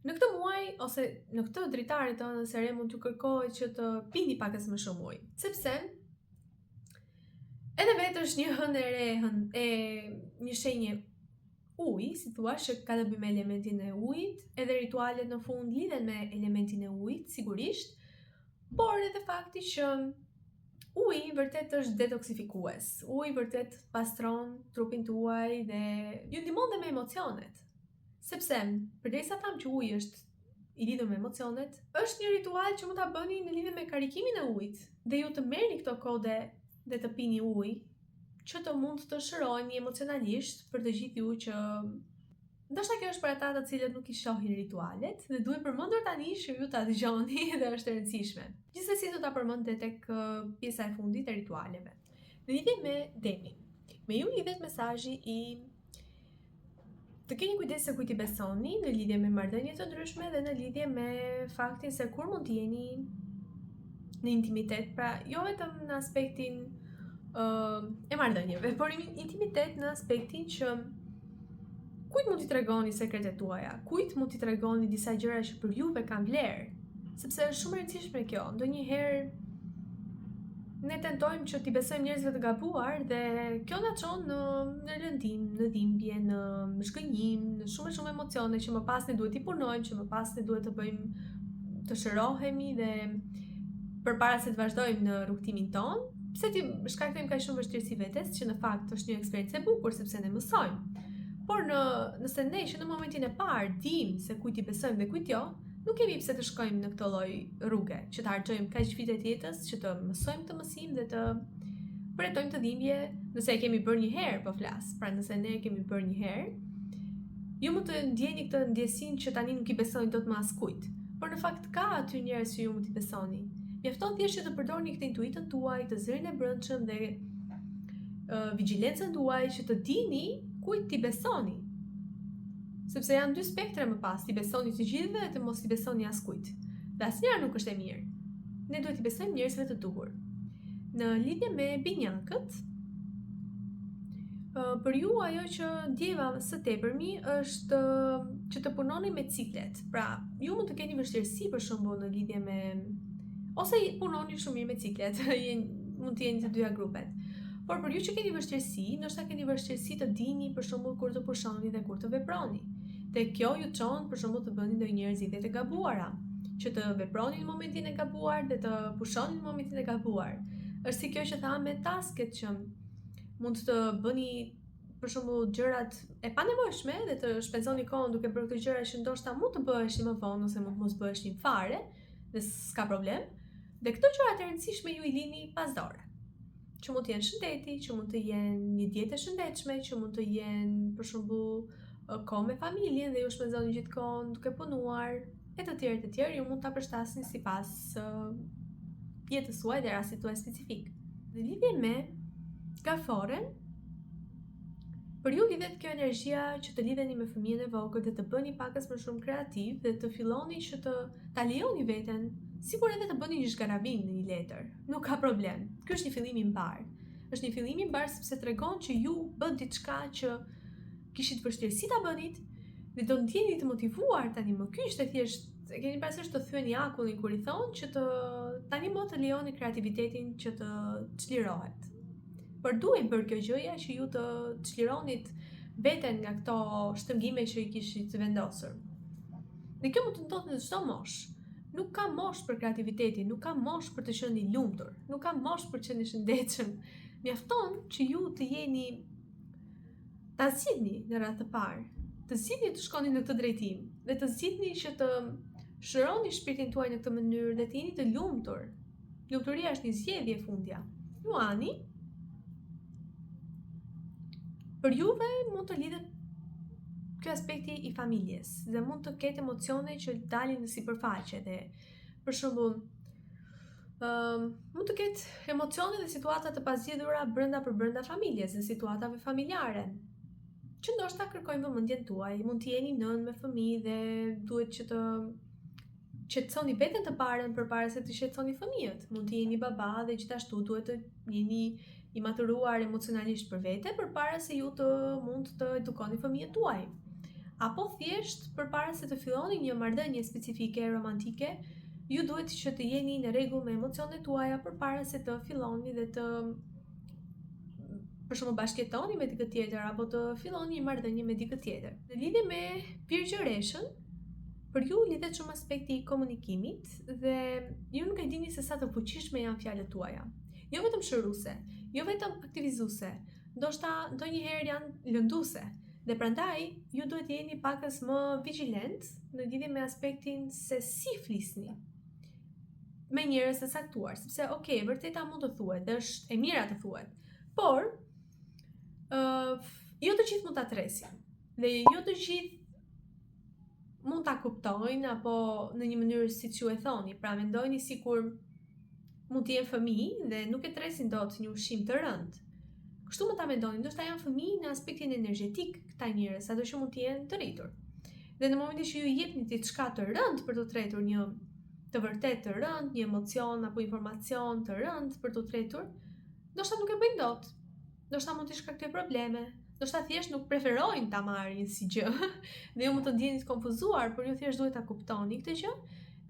në këtë muaj ose në këtë dritare të hënës së re mund t'ju kërkohet që të pini pakëz më shumë ujë, sepse edhe vetë është një hënë e re, hënë e një shenje uji, si thua, që ka të bëjë me elementin e ujit, edhe ritualet në fund lidhen me elementin e ujit, sigurisht, por edhe fakti që Uji vërtet është detoksifikues. Uji vërtet pastron trupin tuaj dhe ju ndihmon dhe me emocionet. Sepse, përderisa thamë që uji është i lidhur me emocionet, është një ritual që mund ta bëni në lidhje me karikimin e ujit dhe ju të merrni këto kode dhe të pini ujë që të mund të shëroheni emocionalisht për të gjithë ju që ndoshta kjo është për ata të cilët nuk i shohin ritualet dhe duhet përmendur tani që ju ta dëgjoni dhe është e rëndësishme. Gjithsesi do ta përmend dhe tek pjesa e fundit e ritualeve. Në lidhje me demin, me ju lidhet mesazhi i të keni kujdes se kujt i besoni në lidhje me marrëdhënie të ndryshme dhe në lidhje me faktin se kur mund të jeni në intimitet, pra jo vetëm në aspektin uh, e marrëdhënieve, por intimitet në aspektin që kujt mund t'i tregoni sekretet tuaja, kujt mund t'i tregoni disa gjëra që për juve kanë vlerë, sepse është shumë e rëndësishme kjo. Ndonjëherë ne tentojmë që t'i besojmë njerëzve të gabuar dhe kjo na çon në në lëndim, në dhimbje, në zhgënjim, në shumë e shumë emocione që më pas ne duhet t'i punojmë, që më pas ne duhet të bëjmë të shërohemi dhe përpara se të vazhdojmë në rrugëtimin tonë, pse t'i shkaktojmë kaq shumë vështirësi vetes, që në fakt është një eksperiencë e bukur sepse ne mësojmë. Por në nëse ne që në momentin e parë dimë se kujt i besojmë dhe kujt jo, Nuk kemi pse të shkojmë në këtë lloj rruge, që të harxhojmë kaq vite të jetës, që të mësojmë këtë mësim dhe të përjetojmë këtë dhimbje, nëse e kemi bërë një herë, po flas. Pra nëse ne e kemi bërë një herë, ju mund të ndjeni këtë ndjesinë që tani nuk i besoni dot më askujt. Por në fakt ka aty njerëz që ju mund t'i besoni. Mjafton thjesht që të përdorni këtë intuitën tuaj, të zërin e brendshëm dhe uh, vigjilencën tuaj që të dini kujt t'i besoni. Sepse janë dy spektre më pas, t'i besoni të gjithëve dhe të mos i besoni askujt. Dhe asnjëra nuk është e mirë. Ne duhet t'i besojmë njerëzve të duhur. Në lidhje me binjakët, për ju ajo që ndjeva së tepërmi është që të punoni me ciklet. Pra, ju mund të keni vështirësi për shembull në lidhje me ose punoni shumë mirë me ciklet, mund të jeni të dyja grupet. Por për ju që keni vështirësi, ndoshta keni vështirësi të dini për shembull kur të pushoni dhe kur të veproni. Dhe kjo ju çon për shembull të bëni ndonjëherë zgjedhje të gabuara, që të veproni në momentin e gabuar dhe të pushoni në momentin e gabuar. Është si kjo që thamë me tasket që mund të bëni për shembull gjërat e panevojshme dhe të shpenzoni kohën duke bërë këto gjëra që ndoshta mund të bëheshin më vonë ose mund të mos bëheshin fare dhe s'ka problem. Dhe këto gjëra të rëndësishme ju i lini pas dore. Që mund të jenë shëndeti, që mund të jenë një dietë e shëndetshme, që mund të jenë për shembull kohë me familjen dhe ju shpenzoni gjithë kohën duke punuar e të tjerë të tjerë, ju mund ta përshtasni sipas uh, jetës suaj dhe rastit tuaj specifik. Në lidhje me gaforen, për ju lidhet kjo energjia që të lidheni me fëmijën e vogël dhe të bëheni pakës më shumë kreativ dhe të filloni që të ta lejoni veten, sikur edhe të bëni një zhgarravim në një letër. Nuk ka problem. Ky është një fillim i mbarë. Është një fillim i mbarë sepse tregon që ju bëtë diçka që kishit vështirësi ta bënit dhe do ndjeheni të motivuar tani më. Ky ishte thjesht e keni parasysh të thyeni akullin kur i thonë që të tani më të lejoni kreativitetin që të çlirohet. Por duhej bërë kjo gjëja që ju të çlironit veten nga këto shtrëngime që i kishit vendosur. Dhe kjo mund të ndodhë në çdo moshë. Nuk ka moshë për kreativitetin, nuk ka moshë për të qenë i lumtur, nuk ka moshë për të qenë i shëndetshëm. Mjafton që ju të jeni ta zgjidhni në radhë të parë, të zgjidhni të shkoni në këtë drejtim dhe të zgjidhni që të shëroni shpirtin tuaj në këtë mënyrë dhe të jeni të lumtur. Lumturia është një zgjedhje fundja. Luani, për juve mund të lidhet ky aspekti i familjes dhe mund të ketë emocione që dalin në sipërfaqe dhe për shembull um, mund të ketë emocione dhe situata të pazgjidhura brenda për brenda familjes dhe situatave familjare që ndoshta kërkojnë vëmendjen tuaj. Mund të jeni nënë me fëmijë dhe duhet që të qetësoni veten të parën përpara se të qetësoni fëmijët. Mund të jeni baba dhe gjithashtu duhet të jeni i maturuar emocionalisht për vete përpara se ju të mund të edukoni fëmijët tuaj. Apo thjesht përpara se të filloni një marrëdhënie specifike romantike, ju duhet që të jeni në rregull me emocionet tuaja përpara se të filloni dhe të për shembull bashkëjetoni me dikë tjetër apo të filloni një marrëdhënie me dikë tjetër. Në lidhje me virgjëreshën, për ju lidhet shumë aspekti i komunikimit dhe ju nuk e dini se sa të fuqishme janë fjalët tuaja. Jo vetëm shëruese, jo vetëm aktivizuese, ndoshta ndonjëherë janë lënduese. Dhe prandaj ju duhet të jeni pakës më vigjilent në lidhje me aspektin se si flisni me njerëz të caktuar, sepse ok, e vërteta mund të thuhet dhe është e mira të thuhet. Por ë uh, jo të gjithë mund ta tresin. Dhe jo të gjithë mund ta kuptojnë apo në një mënyrë siç ju e thoni. Pra mendojni sikur mund të jenë fëmijë dhe nuk e tresin dot një ushqim të rëndë. Kështu mund ta mendoni, ndoshta janë fëmijë në aspektin energjetik këta njerëz, sado që mund të jenë të rritur. Dhe në momentin që ju jepni diçka të rëndë për të tretur një të vërtetë të rëndë, një emocion apo informacion të rëndë për të tretur, ndoshta nuk e bëjnë dot. Ndoshta mund t'i shkaktojë probleme, ndoshta thjesht nuk preferojnë ta marrin si gjë. Dhe ju mund të ndjeni të konfuzuar, por ju thjesht duhet ta kuptoni këtë gjë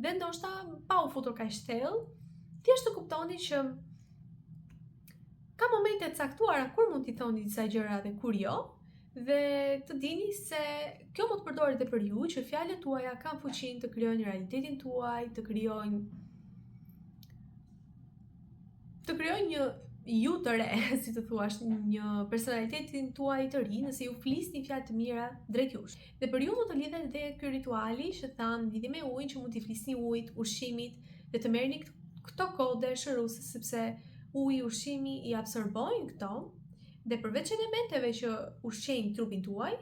dhe ndoshta pa u futur kaq thellë, thjesht të kuptoni që ka momente të caktuara kur mund t'i thoni disa gjëra dhe kur jo, dhe të dini se kjo mund të përdoret edhe për ju, që fjalët tuaja kanë fuqinë të krijojnë realitetin tuaj, të krijojnë të krijojnë një ju të re, si të thuash, një personalitetin tuaj të ri, nëse ju flisni fjalë të mira drejt jush. Dhe për ju mund të lidhet edhe ky rituali që thamë lidhje me ujin, që mund t'i flisni ujit, ushqimit dhe të merrni këto kode shëruese sepse uji, ushqimi i absorbojnë këto dhe përveç elementeve që ushqejnë trupin tuaj,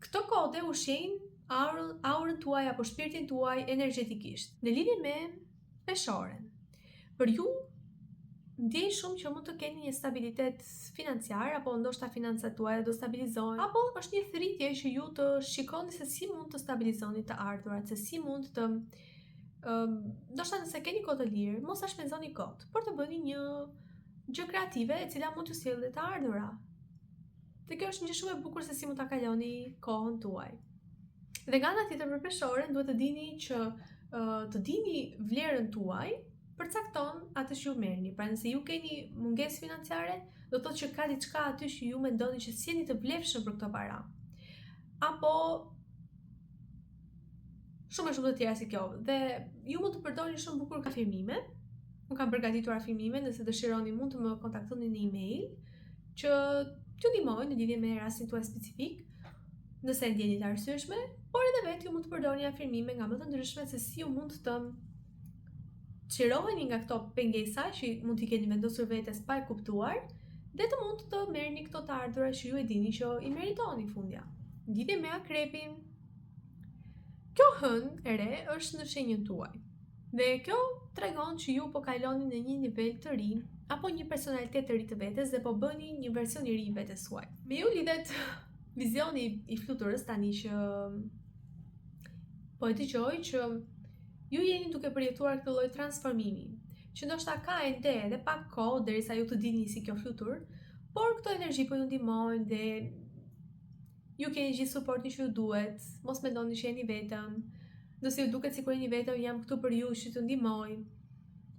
këto kode ushqejnë aurën, aurën tuaj apo shpirtin tuaj energjetikisht. Në lidhje me Peshoren. Për ju ndjej shumë që mund të keni një stabilitet financiar apo ndoshta financat tuaja do stabilizohen apo është një thirrje që ju të shikoni se si mund të stabilizoni të ardhurat, se si mund të ëm ndoshta nëse keni kohë të lirë, mos ta shpenzoni kot, por të bëni një gjë kreative e cila mund t'ju sjellë të ardhura. Dhe kjo është një gjë shumë e bukur se si mund ta kaloni kohën tuaj. Dhe nga ana tjetër për peshoren duhet të dini që të dini vlerën tuaj përcakton atë që ju merrni. Pra nëse ju keni mungesë financiare, do të thotë që ka diçka aty që ju mendoni që s'jeni të vlefshëm për këto para. Apo shumë e shumë të tjera si kjo. Dhe ju mund të përdorni shumë bukur afirmime. Unë kam përgatitur afirmime, nëse dëshironi mund të më kontaktoni në email që t'ju ndihmoj në lidhje me rastin tuaj specifik, nëse e ndjeni të arsyeshme, por edhe vetë ju mund të përdorni afirmime nga më të ndryshme se si ju mund të çliroheni nga këto pengesa që mund t'i keni vendosur vetes pa e kuptuar dhe të mund të merrni këto të ardhura që ju e dini që i meritoni fundja. Në lidhje me akrepin, kjo hënë e re është në shenjën tuaj. Dhe kjo tregon që ju po kaloni në një nivel të ri apo një personalitet të ri të vetes dhe po bëni një version i ri vetes suaj. Me ju lidhet vizioni i fluturës tani që po e dëgjoj që ju jeni duke përjetuar këtë lloj transformimi, që ndoshta ka ende edhe pak kohë derisa ju të dilni si kjo flutur, por këto energji po ju ndihmojnë dhe ju keni gjithë suportin që ju duhet, mos mendoni që jeni vetëm. Nëse ju duket sikur jeni vetëm, jam këtu për ju që t'ju ndihmoj.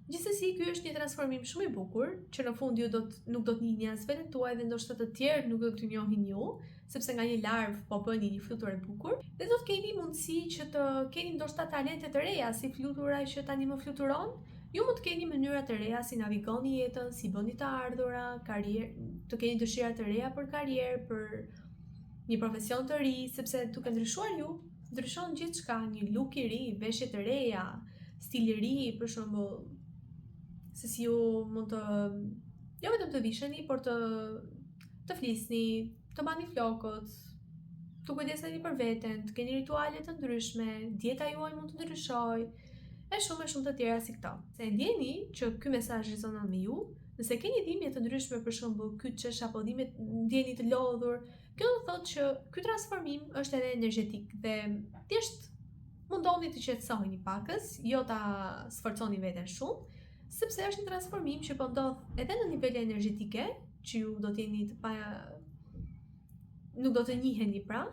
Gjithsesi, ky është një transformim shumë i bukur, që në fund ju do të nuk do të njihni as veten tuaj dhe ndoshta të tjerët nuk do t'ju njohin ju, sepse nga një larvë po bëni një flutur e bukur dhe do të keni mundësi që të keni ndoshta talente të reja si flutura që tani më fluturon. Ju mund të keni mënyra të reja si navigoni jetën, si bëni të ardhura, karrierë, të keni dëshira të reja për karrierë, për një profesion të ri, sepse duke ndryshuar ju, ndryshon gjithçka, një look i ri, veshje të reja, stil i ri, për shembull, se si ju mund të jo vetëm të visheni, por të të flisni, të mbani flokët, të kujdeseni për veten, të keni rituale të ndryshme, dieta juaj mund të ndryshojë, e shumë e shumë të tjera si këto. Se e ndjeni që ky mesazh rezonon me ju, nëse keni dhimbje të ndryshme, për shembull kyçesh apo dhimbje ndjeni të lodhur, Kjo do të thotë që ky transformim është edhe energjetik dhe thjesht mundoni të qetësoheni pakës, jo ta sforconi veten shumë, sepse është një transformim që po ndodh edhe në nivele energjetike, që ju do të jeni të pa nuk do të njiheni pra,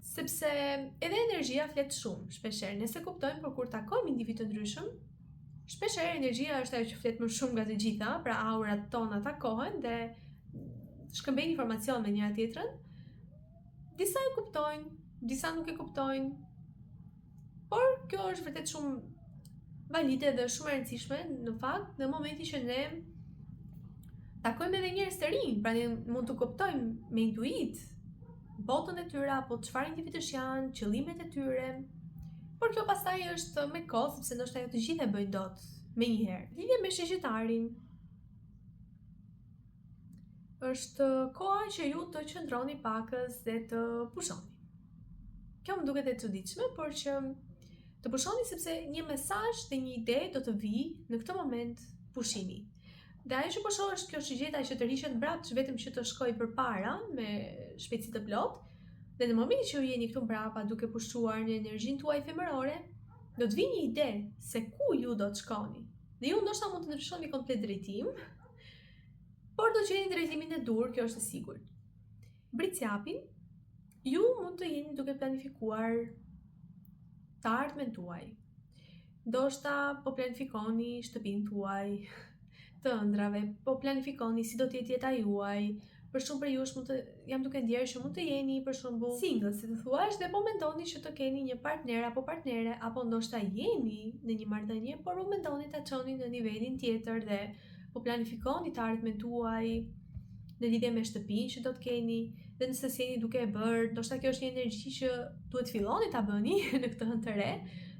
sepse edhe energjia flet shumë, shpeshherë, ne s'e kuptojmë, por kur takojmë individë të ndryshëm, shpeshherë energjia është ajo që flet më shumë nga të gjitha, pra aurat tona takohen dhe shkëmbejnë informacion me njëra tjetrën. Disa e kuptojnë, disa nuk e kuptojnë. Por kjo është vërtet shumë valide dhe shumë e rëndësishme në fakt në momentin që ne. Takojmë edhe njerëz të rinj, pra ne mund të kuptojmë me intuitë botën e tyre apo çfarë individësh janë, qëllimet e tyre. Por kjo pastaj është me kohë, sepse ndoshta jo të gjithë e bëjnë dot menjëherë. Lidhje me Shigjetarin. Është koha që ju të qëndroni pakëz dhe të pushoni. Kjo më duket e çuditshme, por që të pushoni sepse një mesazh dhe një ide do të vijë në këtë moment pushimi. Dhe ajo që po shoh është kjo shigjeta që tërhiqet mbrapsht vetëm që të shkojë përpara me shpejtësi të plotë. Dhe në momentin që ju jeni këtu mbrapa duke pushuar në energjinë tuaj femërore, do të vijë një ide se ku ju do të shkoni. Dhe ju ndoshta mund të ndryshoni komplet drejtim, por do të gjeni drejtimin e duhur, kjo është e sigurt. Bricjapin, ju mund të jeni duke planifikuar të ardhmen tuaj. Ndoshta po planifikoni shtëpinë tuaj të ëndrrave, po planifikoni si do të jetë jeta juaj. Për shumë prej jush mund të jam duke ndjerë që mund të jeni për shembull single, si të thuash, dhe po mendoni që të keni një partner apo partnere, apo ndoshta jeni në një marrëdhënie, por po mendoni ta çoni në nivelin tjetër dhe po planifikoni të ardhmen tuaj në lidhje me shtëpinë që do të keni dhe nëse s'jeni duke e bërë, ndoshta kjo është një energji që duhet filloni ta bëni në këtë hënë të re,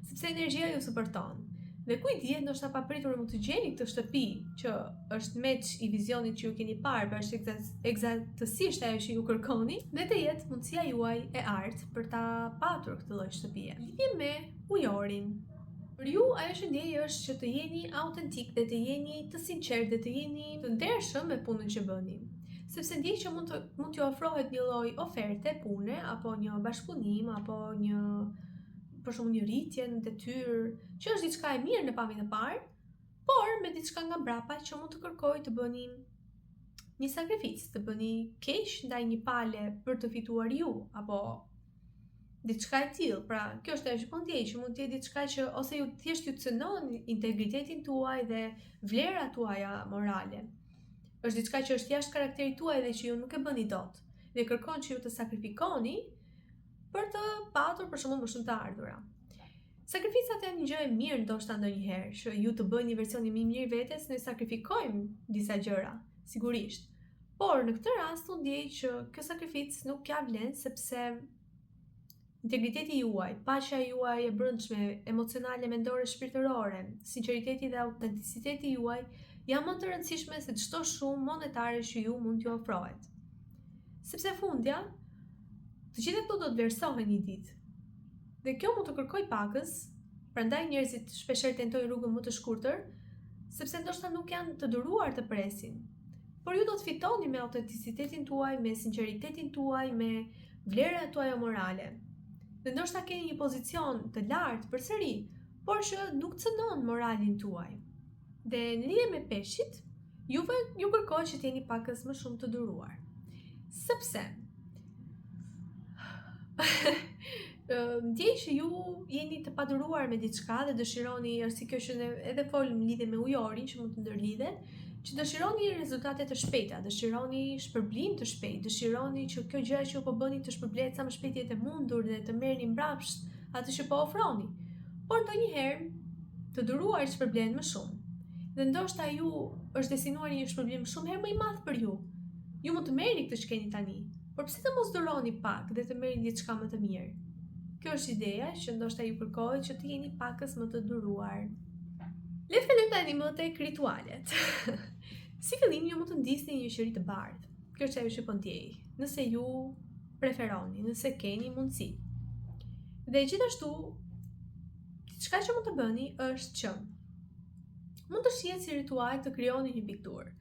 sepse energjia ju suporton. Dhe ku i dihet, ndoshta papritur mund të gjeni këtë shtëpi që është match i vizionit që ju keni parë, pra është ekzaktësisht ajo që ju kërkoni, dhe të jetë mundësia juaj e artë për ta patur këtë lloj shtëpie. Lidhje me ujorin. Për ju, ajo që ndjej është që të jeni autentik dhe të jeni të sinqertë dhe të jeni të ndershëm me punën që bëni. Sepse ndjej që mund të mund t'ju ofrohet një lloj oferte pune apo një bashkëpunim apo një për shembull një rritje në detyrë, që është diçka e mirë në pamje të parë, por me diçka nga mbrapa që mund të kërkojë të bëni një sakrificë, të bëni keq ndaj një pale për të fituar ju apo diçka e tillë. Pra, kjo është ajo që po ndjej, që mund të jetë diçka që ose ju thjesht ju cënon integritetin tuaj dhe vlerat tuaja morale. Është diçka që është jashtë karakterit tuaj dhe që ju nuk e bëni dot. Dhe kërkon që ju të sakrifikoni për të patur për shembull më shumë të ardhura. Sakrificat janë një gjë e mirë ndoshta ndonjëherë, që ju të bëni versionin më mirë vetes, ne sakrifikojmë disa gjëra, sigurisht. Por në këtë rast unë ndjej që kjo sakrificë nuk ja vlen sepse integriteti juaj, paqja juaj e brendshme, emocionale, mendore, shpirtërore, sinqeriteti dhe autenticiteti juaj janë më të rëndësishme se çdo shumë monetare që ju mund t'ju ofrohet. Sepse fundja, të gjitha këto do të vlerësohen një ditë. Dhe kjo mund të kërkojë pakëz, prandaj njerëzit shpeshherë tentojnë rrugën më të shkurtër, sepse ndoshta nuk janë të duruar të presin. Por ju do të fitoni me autenticitetin tuaj, me sinqeritetin tuaj, me vlerat tuaja morale. Dhe ndoshta keni një pozicion të lartë përsëri, por që nuk cënon moralin tuaj. Dhe në lidhje me peshqit, juve ju kërkohet që të jeni pakëz më shumë të duruar. Sepse ndjej që ju jeni të paduruar me diçka dhe dëshironi, është si kjo që ne edhe folëm në lidhje me ujorin që mund të ndërlidhet, që dëshironi rezultate të shpejta, dëshironi shpërblim të shpejtë, dëshironi që kjo gjë që ju po bëni të shpërblehet sa më shpejt të jetë e mundur dhe të merrni mbrapsht atë që po ofroni. Por ndonjëherë të duruarit shpërblehen më shumë. Dhe ndoshta ju është destinuar një shpërblim shumë herë më i madh për ju. Ju mund të merrni këtë që keni tani, por pse të mos duroni pak dhe të merrni diçka më të mirë? Kjo është ideja që ndoshta ju kërkohet që të jeni pakëz më të duruar. Le të kalojmë tani më tek ritualet. si fillim ju mund të ndizni një qiri të bardhë. Kjo është ajo që po ndjej. Nëse ju preferoni, nëse keni mundësi. Dhe gjithashtu, diçka që mund të bëni është që mund të shihet si ritual të krijoni një pikturë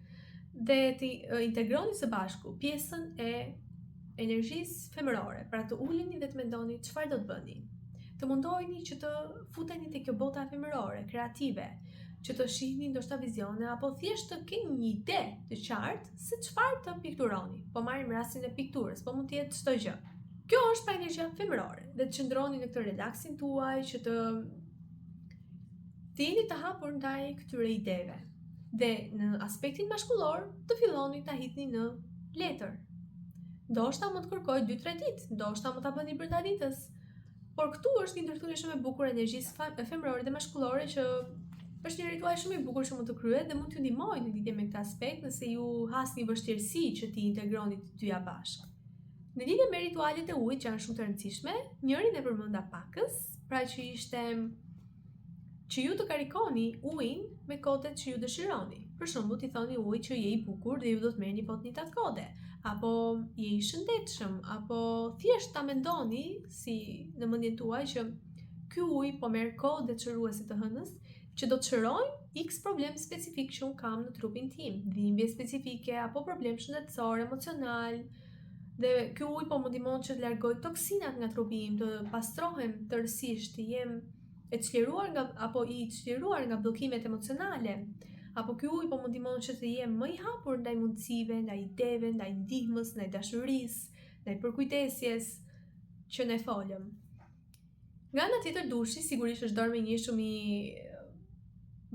dhe të integroni së bashku pjesën e energjisë femërore, pra të uleni dhe të mendoni çfarë do të bëni. Të mundoheni që të futeni te kjo bota femërore, kreative, që të shihni ndoshta vizione apo thjesht të keni një ide të qartë se çfarë të pikturoni. Po marrim rastin e pikturës, po mund të jetë çdo gjë. Kjo është pra energjia femërore dhe të qëndroni në këtë relaksin tuaj që të të jeni të hapur ndaj këtyre ideve. Dhe në aspektin mashkullor të filloni ta hidhni në letër. Ndoshta mund të kërkojë 2-3 ditë, ndoshta mund ta bëni brenda ditës. Por këtu është një ndërthurje shumë e bukur e energjisë femërore dhe mashkullore që Është një ritual shumë i bukur që mund të kryhet dhe mund t'ju ndihmojë në lidhje me këtë aspekt nëse ju hasni vështirësi që t'i integroni të dyja bashkë. Në lidhje me ritualet e ujit që janë shumë të rëndësishme, njërin e përmenda pakës, pra që ishte që ju të karikoni ujin me kodet që ju dëshironi. Për shembull, t'i thoni ujit që je i bukur dhe ju do të merrni po të njëjtat kode, apo je i shëndetshëm, apo thjesht ta mendoni si në mendjen tuaj që ky ujë po merr kodet shëruese të hënës që do të shërojnë X problem specifik që unë kam në trupin tim, dhimbje specifike apo problem shëndetësor, emocional, dhe ky ujë po më ndihmon që të largoj toksinat nga trupi im, të pastrohem tërësisht, të jem e çliruar nga apo i çliruar nga bllokimet emocionale, apo ky ujë po më ndihmon që të jem më i hapur ndaj mundësive, ndaj ideve, ndaj ndihmës, ndaj dashurisë, ndaj përkujdesjes që ne folëm. Nga ana tjetër dushi sigurisht është dorë me një shumë i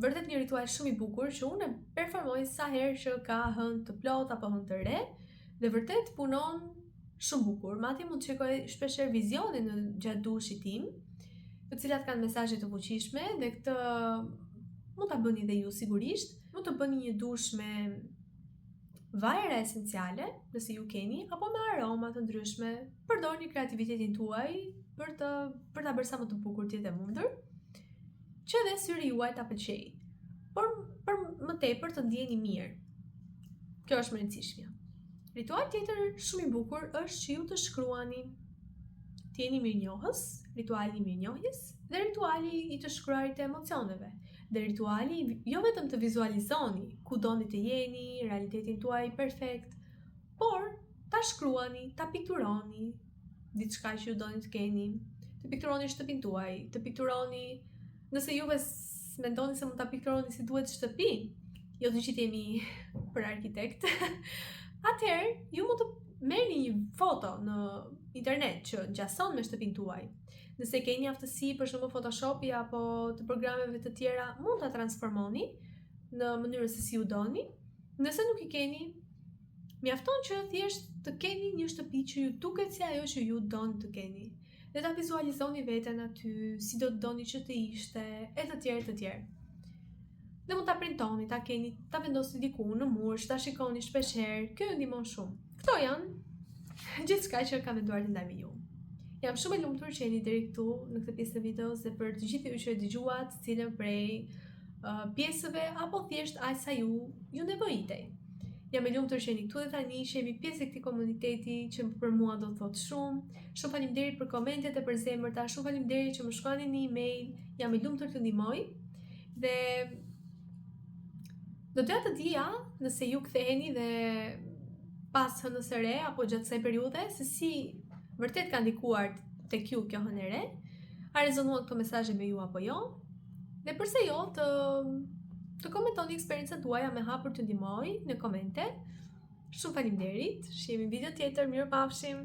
vërtet një ritual shumë i bukur që unë e performoj sa herë që ka hënë të plotë apo hënë të re dhe vërtet punon shumë bukur. Madje mund të shikoj shpeshherë vizione në gjatë dushit tim, të cilat kanë mesazhe të fuqishme dhe këtë mund ta bëni dhe ju sigurisht. Mund të bëni një dush me vajra esenciale, nëse ju keni, apo me aroma të ndryshme. Përdorni kreativitetin tuaj për të për ta bërë sa më të bukur të jetë e mundur, që edhe syri juaj ta pëlqejë. Por për më tepër të ndiheni mirë. Kjo është më e rëndësishmja. Ritual tjetër shumë i bukur është që ju të shkruani të jeni mirënjohës, rituali i mirënjohjes dhe rituali i të shkruarit të emocioneve. Dhe rituali jo vetëm të vizualizoni ku doni të jeni, realitetin tuaj perfekt, por ta shkruani, ta pikturoni diçka që ju doni të keni, të pikturoni shtëpinë tuaj, të pikturoni nëse juve mendoni se mund ta pikturoni si duhet shtëpinë, jo të gjithë jemi për arkitekt. Atëherë ju mund të merrni një foto në internet që ngjason me shtëpinë tuaj. Nëse keni aftësi për shembull Photoshopi apo të programeve të tjera, mund ta transformoni në mënyrën se si ju doni. Nëse nuk i keni, mjafton që thjesht të keni një shtëpi që ju duket si ajo që ju doni të keni. Dhe ta vizualizoni veten aty, si do të doni që të ishte, e të tjerë të tjerë. Dhe mund ta printoni, ta keni, ta vendosni diku në mur, që ta shikoni shpesh herë. Kjo ju ndihmon shumë. Këto janë gjithçka që kam menduar të ndaj me ju. Jam shumë e lumtur që jeni deri këtu në këtë pjesë të videos dhe për të gjithë ju që e dëgjuat, cilën prej uh, pjesëve apo thjesht aq sa ju ju nevojitej. Jam e lumtur që jeni këtu dhe tani që jemi pjesë e këtij komuniteti që për mua do të thotë shumë. Shumë faleminderit për komentet e përzemërta, shumë faleminderit që më shkruani në email. Jam e lumtur t'ju ndihmoj. Dhe do doja të dija nëse ju ktheheni dhe pas hënës së re apo gjatë kësaj periudhe se si vërtet ka ndikuar tek ju kjo hënë e re, a rezonuan këto mesazhe me ju apo jo? Dhe përse jo të të komentoni eksperiencën tuaj, jam e hapur t'ju ndihmoj në komente. Shumë faleminderit. Shihemi në video tjetër. Mirupafshim.